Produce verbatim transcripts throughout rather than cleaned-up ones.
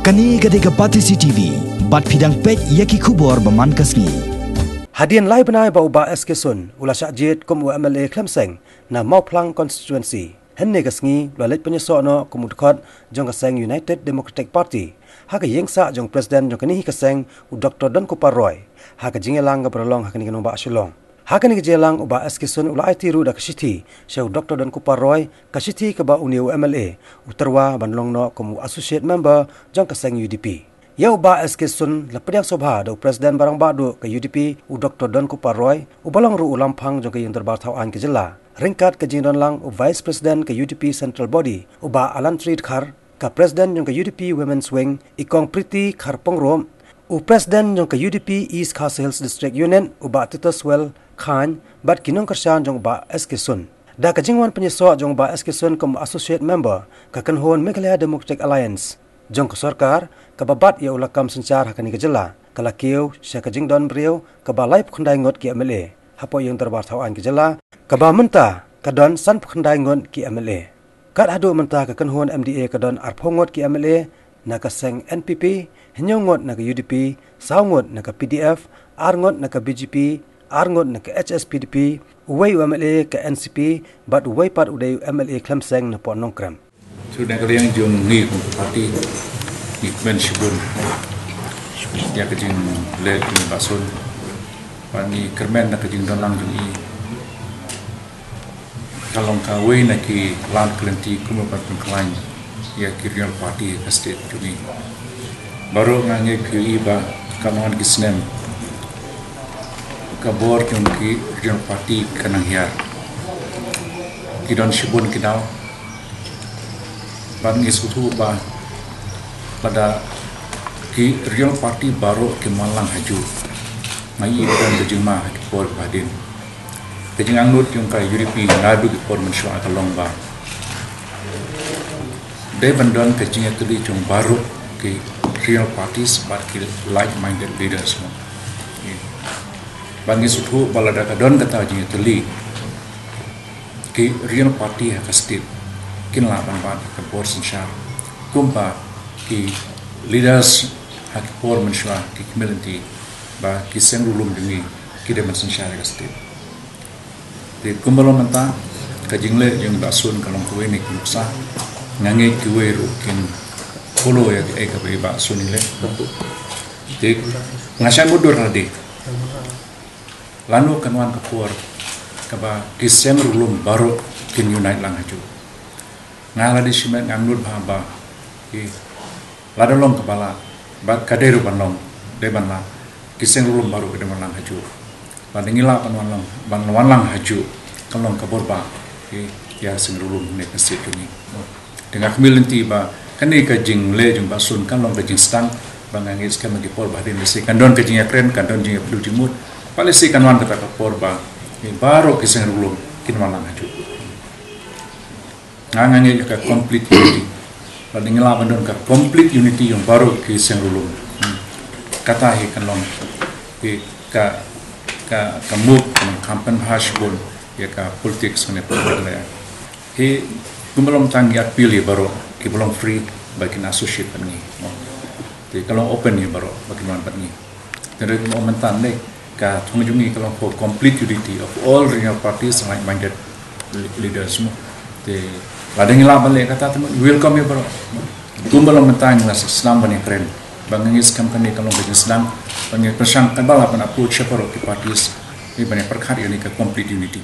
Kane ka dei ka Batesi T V, bad phi dang peit ïa ki khubor ba man ka sngi. Hadien lai bnai ba u Bah S K Sun u la shah jied kum u M L A khlem seng na Mawphlang constituency, hynne ka sngi u la leit pynïasoh noh kum u dkhot jong ka seng United Democratic Party ha ka ïing sah jong u President jong kane hi ka seng, u Doctor Donkupar Roy, ha ka jingïalang kaba la long ha kane ka nongbah Shillong. Ha kane ka jingïalang u Bah S K Sun u la aiti ruh da ka shithi sha u Doctor Donkupar Roy, ka shithi kaba une u M L A u tyrwa ban long noh kum u associate member jong ka seng U D P. Ïa u Bah S K Sun la pdiang sngewbha da u President ba rangbah duh ka U D P, u Doctor Donkupar Roy, uba long ruh u lamphang jong ka ïing dorbar thaw aiñ ka jylla, ryngkat ka jingdonlang u Vice President ka U D P Central Body, u Bah Alantri Dkhar, ka President jong ka U D P Women's Wing, i Kong Priti Kharpongrum, u President jong ka U D P East Khasi Hills District Unit, u Bah Tituswell Chyne, bad ki nongkyrshan jong u Bah S K Sun. Da ka jingwan pynïasoh jong u Bah S K Sun kum associate member, ka kynhun Meghalaya Democratic Alliance jong ka sorkar, kaba bat ïa u lakam synshar ha kane ka jylla, ka la kiew sha ka jingdon briew kaba laiphew khyndai ngut ki M L A hapoh ïing dorbar thaw aiñ ka jylla, kaba mynta ka don sanphew khyndai ngut ki M L A. Kat haduh mynta ka kynhun M D A ka don arphew ngut ki M L A na ka seng N P P, hynñiew ngut na ka U D P, saw ngut na ka P D F, ar ngut na ka B J P, ar ngut na ka H S P D P, uwei u M L A ka N C P, bad uwei pat u dei u M L A khlem seng na Port Nongkrem. Through na ka liang jong ngi kum ka party, ngi kmen shibun ïa ka jingleh jong i Bah Sun. Bad ngi kyrmen na ka jingdonlang jong i. Ka long kawei na ki lad ki lynti kumno ban pynkhlaiñ ïa ki regional party ka state jong ngi. Baroh nga ngeit phi ïohi ba ka long ki snem ka bor jong ki regional party ka nang hiar. Ki don shibun ki daw. Bad ngi sngewthuh ba lada ki regional party baroh ki man lang hajuh, nga ïohi ba don ka jingma ha ki por ba hadien. Ka jingangnud jong ka U D P naduh ki por mynshuwa ka long ba dei ban don ka jingïatylli jong baroh ki regional parties bad ki like-minded leaders, no. Bad ngi sngewthuh ba lada ka don kata ka jingïatylli, ki regional party ha ka state kin lah ban bat ka bor synshar kumba ki leaders ha ki por mynshuwa ki kmen lynti ba ki seng riewlum jong ngi ki dei ban synshar ïa ka state. Te kumba long mynta ka jingleh jong i Bah Sun ka long kawei na ki nuksa. Nga ngeit kiwei ruh kin follow ïa kaei kaba i Bah Sun i leh. Te nga shait mutdur lade. Lano kan wan ka por kaba ki seng riewlum baroh kin unite lang hajuh. Nga la dei shimet nga mut bha ba ki lada long kaba lah bad ka dei ruh ban long, dei ban lah, ki seng riewlum baroh ki dei ban wan lang hajuh. Lada ngi lah ban wan lang, ban wan lang hajuh, kan long ka bor ba ki ïa seng riewlum ne ka state jong ngi. Te nga kmen lynti ba kane ka jingleh jong Bah Sun kan long ka jingsdang ba nga ngeit skhem ha ki por ba hadien lehse kan don ka jingïakren, kan don jingïapynduh jingmut. Ba lehse kan wan kata ka por ba ngi baroh ki seng riewlum kin wan lang hajuh. Nga, nga ngeit ka complete unity. Lada ngi lah ban don ka complete unity jong baroh ki seng riewlum. Hmm. Kata hi kan long hi ka, ka, ka move, ka move kan pynbha shibun ïa ka politics ne politics. Hi kumba long tang ïa appeal ïa baroh kiba long free ba kin associate bad ngi. Te ka long open ïa baroh ba kin wan bad ngi. Te ruh kumba mynta ne ka thong jong ngi ka long for complete unity of all regional parties and like-minded leaders, mo. Te lada ngi lah ban leh kata te, mo, welcome ïa baroh. Kumba long mynta ngi la sdang ban ïakren ba nga ngeit skhem kane ka long ka jingsdang ba ngi pyrshang kaba lah ban approach ïa baroh ki parties ban ïa pyrkhat ïa kane ka complete unity.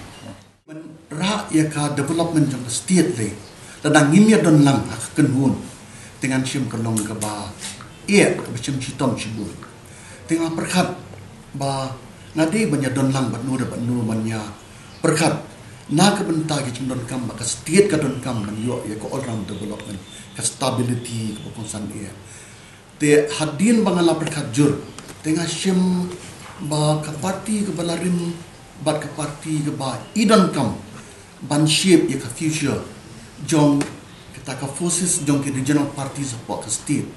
Ban rah ïa ka development jong ka state lei, lada ngim ïa don lang ha ka kynhun, te ngan shim ka long kaba ïa kaba shim shitom shibun. Te nga pyrkhat ba nga dei ban ïa don lang bad no da bad no ban ïa pyrkhat na ka bynta ki jingdonkam ba ka state ka donkam ban ïoh ïa ka all round development, ka stability kaba kongsan ïa. Te hadien ba nga la pyrkhat jur, te nga shem ba ka parti kaba la rim bad ka parti kaba i donkam ban shape ïa ka future jong kata ka forces jong ki regional parties hapoh ka state,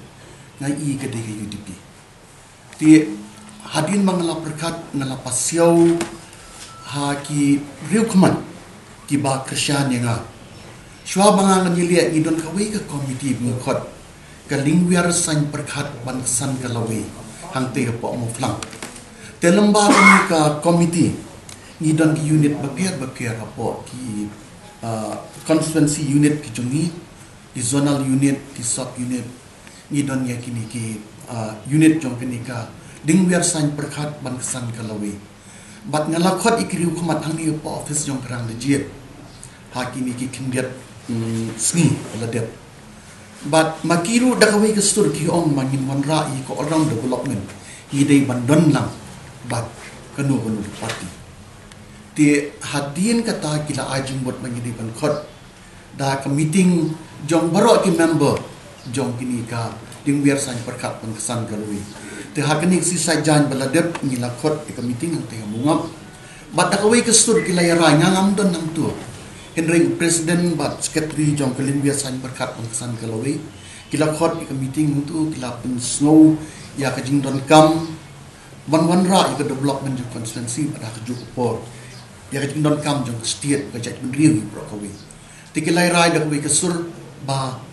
nga i ka dei ka U D P. Te hadien ba nga la pyrkhat, nga la pasiaw ha ki riewkhmat kiba kyrshan ïa nga. Shuwa ba nga ngan ïaleh ngi don kawei ka committee ba ngi khot ka Lyngwiar Saiñ Pyrkhat Ban Ksan ka Lawei hangtei hapoh Mawphlang. Te lyngba kane ka committee ngi don ki unit bapher bapher hapoh ki, ah, constituency unit ki jong ngi, ki zonal unit, ki sub unit, ngi don ïa kine ki, ah, unit jong kane ka Lyngwiar Saiñ Pyrkhat Ban Ksan ka Lawei. Bad nga la khot ïa ki riewkhmat hangne hapoh office jong ka Rangbah Lajip ha kine ki khyndiat, mm, sngi ba la dep. Bad ma ki ruh da kawei ka sur ki ong ma ngin wanrah ïa ka all round development, ngi dei ban don lang bad kano kano ka party. Te hadien kata ki la ai jingmut ma ngi dei ban khot da ka meeting jong baroh ki member jong kine ka Lyngwiar Saiñ Pyrkhat Ban Ksan ka Lawei. Te ha kane ka sngi Saitjaiñ ba la dep ngi la khot ïa ka meeting hangtei ha Mawngap. Bad da kawei ka sur ki la ïarai, nga ngam don hangto, hynrei u president bad secretary jong ka Lyngwiar Saiñ Pyrkhat Ban Ksan ka Lawei ki la khot ïa ka meeting hangto, ki la pynsngew ïa ka jingdonkam ban wanrah ïa ka development jong constituency, bad ha kajuh ka por ïa ka jingdonkam jong ka state, ka jaitbynriew hi baroh kawei. Te ki la ïarai da kawei ka sur ba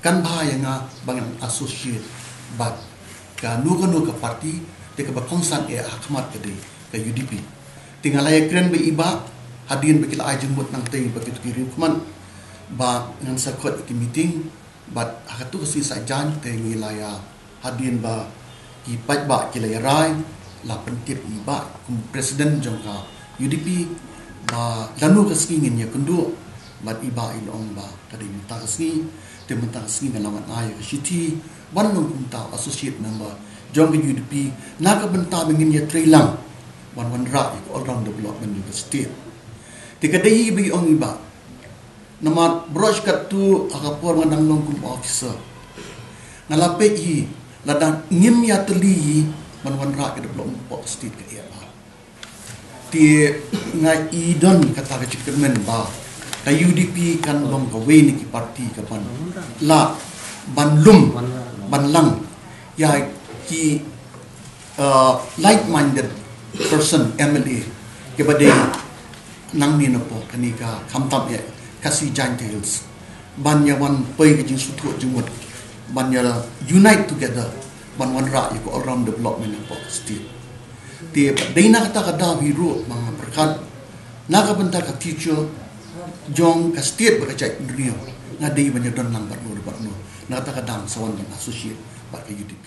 kan bha ïa nga ba ngan associate bad kano kano ka party, te kaba kongsan eh ha khmat ka dei ka U D P. Te nga la ïakren bad i Bah hadien ba ki la ai jingmut nangtei bad kito ki riewkhmat ba ngan sa khot ïa ki meeting. Bad ha kato ka sngi Saitjaiñ te ngi la ïa, hadien ba ki paidbah ki la ïarai, la pyntip i Bah kum president jong ka U D P ba lano ka sngi ngin ïakynduh. Bad i Bah i la ong ba ka dei mynta ka sngi. Te mynta ka sngi nga la wan ai ïa ka shithi ban long kumta u associate member jong ka U D P na ka bynta ba ngin ïatrei lang ban wanrah ïa ka all round development jong ka state. Te ka dei hi ba i ong i Bah, namar baroh shi katto ha ka por nga dang long kum officer, nga la peit hi, lada ngim ïatylli hi ban wanrah ka development hapoh ka state ka eh bha. Te nga i don kata ka jingkyrmen ba ka U D P kan long kawei na ki party kaban lah ban lum, ban lang ïa ki, uh, like-minded person, M L A, kiba dei nangne napoh kane ka, khamtam eh Khasi Jaintia Hills, ban ïa wan poi ka jingsngewthuh jingmut, ban ïa unite together ban wanrah ïa ka all round development hapoh ka state. Te dei na kata ka daw hi ruh ba nga pyrkhat na ka bynta ka future jong ka state bad ka jaitbynriew, nga dei ban ïa don lang bad no bad no. Na kata ka daw sa wan ban associate bad ka U D P.